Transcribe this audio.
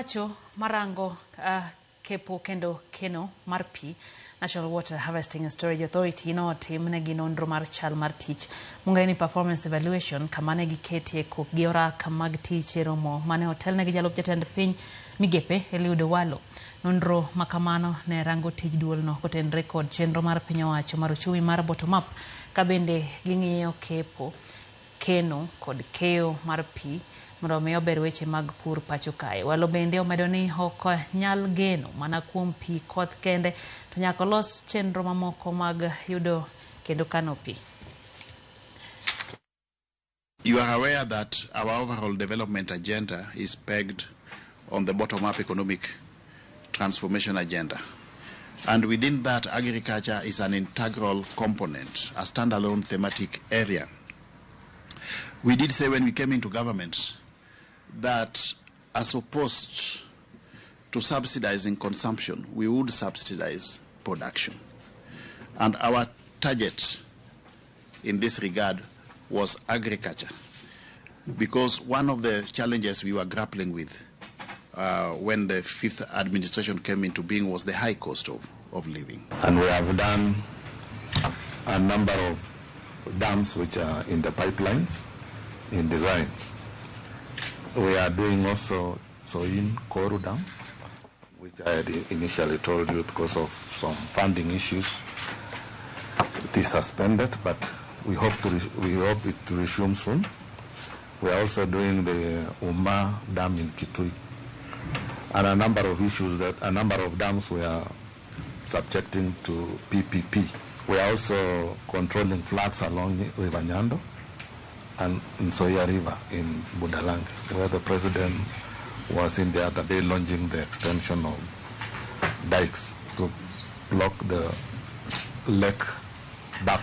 owacho marango kepo kendo keno mar pi National Water Harvesting and Storage Authority notim negi nonro mar chal mar tich mong'ere ni performance evaluation kama ne giketie kokgi oraka mag tich e romo mane otelnegi jalup jatend piny migepe Eliud Owalo. Nonro makamano ne rango tij duolno kotenre kod chenro mar piny owacho mar uchumi mar bottom up ka bende ging'iyo kepo keno kod keyo mar pi mondo omi ober weche mag pur pacho kae. Walo bende omedo ni ok nyal geno mana kuom pi koth kende to nyaka los chenro mamoko mag yudo kendo kano pi. You are aware that our overall development agenda is pegged on the bottom-up economic transformation agenda. And within that, agriculture is an integral component, a standalone thematic area. We did say when we came into government that as opposed to subsidizing consumption, we would subsidize production. And our target in this regard was agriculture, because one of the challenges we were grappling with when the fifth administration came into being was the high cost of living. And we have done a number of dams which are in the pipelines, in designs. We are doing also Soin Koru Dam, which I had initially told you because of some funding issues, it is suspended, but we hope it to resume soon. We are also doing the Uma Dam in Kitui, and a number of issues that a number of dams we are subjecting to PPP. We are also controlling floods along River Nyando and Nzoia River in Budalangi, where the president was in the other day launching the extension of dikes to block the lake back.